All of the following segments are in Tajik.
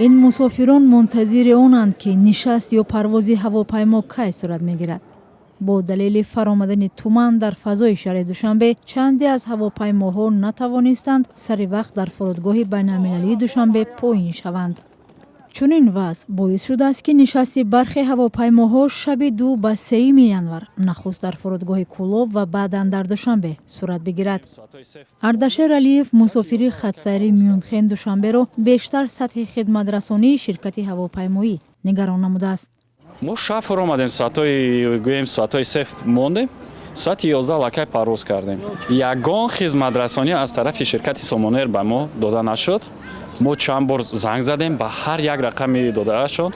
Ин мусофирон мунтазири онанд, ки нишаст ё парвози ҳавопаймо кай сурат мегирад. Бо далели фаромадани туман дар фазои шаҳри Душанбе, чанде аз ҳавопаймоҳо натавонистанд сари вақт дар фурудгоҳи байналмилалии Душанбе поин шаванд. Чунин вазъ боис шудааст, ки нишасти бархе ҳавопаймоҳо шаби 2 ба 3-юми январ нахуст дар фурудгоҳи Кӯлоб ва баъдан дар Душанбе сурат бигирад. Ардашер Алиев, мусофири хатсайри Мюнхен Душанберо бештар сатҳи хидматрасонии ширкати ҳавопаймоӣ нигарон намудааст. Мо шаб фуромадем, соатҳои, гӯем, соатҳои 3 мондем, соати 11 аллакай парвоз кардем. Ягон хизматрасонӣ аз тарафи ширкати Сомонэйр ба мо дода нашуд. Мо чанд бор занг задем, ба ҳар як рақами додаашон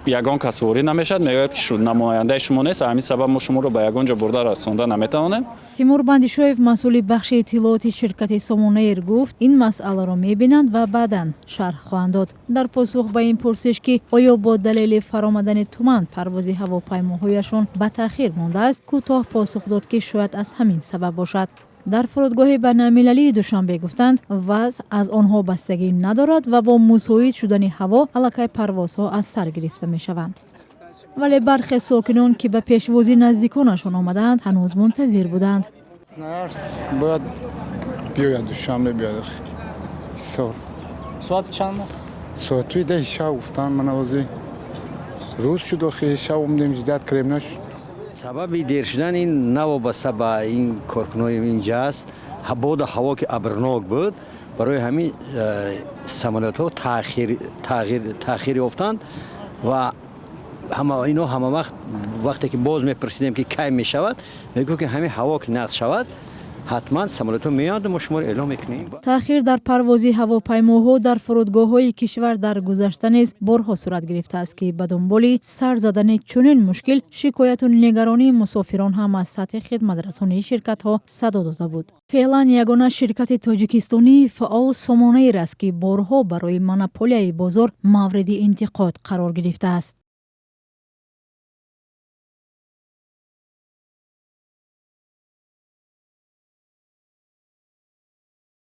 ягон кас ворид намешавад. Мегӯяд, ки намояндаи шумо нест, ҳамин сабаб мо шуморо ба ягон ҷо бурда расонда наметавонем. Тимур Бандишоев, масъули бахши иттилооти ширкати Сомонэйр, гуфт, ин масъаларо мебинанд ва баъдан шарҳ хоҳанд дод. Дар посух ба ин пурсиш, ки оё бо далели фаромадани туман парвози ҳавопаймоҳояшон ба таъхир мондааст, кӯтоҳ посух дод, ки шояд аз ҳамин сабаб бошад. Дар фурудгоҳи байналмилалии Душанбе гуфтанд, вазъ аз онҳо бастагӣ надорад ва бо мусоид шудани ҳаво аллакай парвозҳо аз сар гирифта мешаванд. Вале бархе сокинон, ки ба пешвозии наздиконашон омадаанд, ҳанӯз мунтазир буданд. Бояд биёяд, Душанбе биёяд Ҳисор. Соати чанд? Соатҳои 10-и шаб гуфтанд. Ман овози рӯз шуд, охи шаб омдем, ждать кардем, нашуд. Сабаби дер шудан ин навобаста ба ин коркунои инҷа аст. Боду ҳаво ки абрнок буд, барои ҳамин самолётҳо таъхир ёфтанд. Ва ино ҳама вақт, вақте ки боз мепурсидем, ки кай мешавад, мегӯфт, ки ҳамин ҳаво ки нағз шавад, ҳатман самолётҳо меоянд, мо шуморо эълом мекунем. Таъхир дар парвози ҳавопаймоҳо дар фурудгоҳҳои кишвар дар гузашта низ борҳо сурат гирифтааст, ки ба дунболи сар задани чунин мушкил шикояту нигаронии мусофирон ҳам аз сатҳи хидматрасонии ширкатҳо садо дода буд. Феълан ягона ширкати тоҷикистонии фаъол Сомонэйр аст, ки борҳо барои монополияи бозор мавриди интиқод қарор гирифтааст.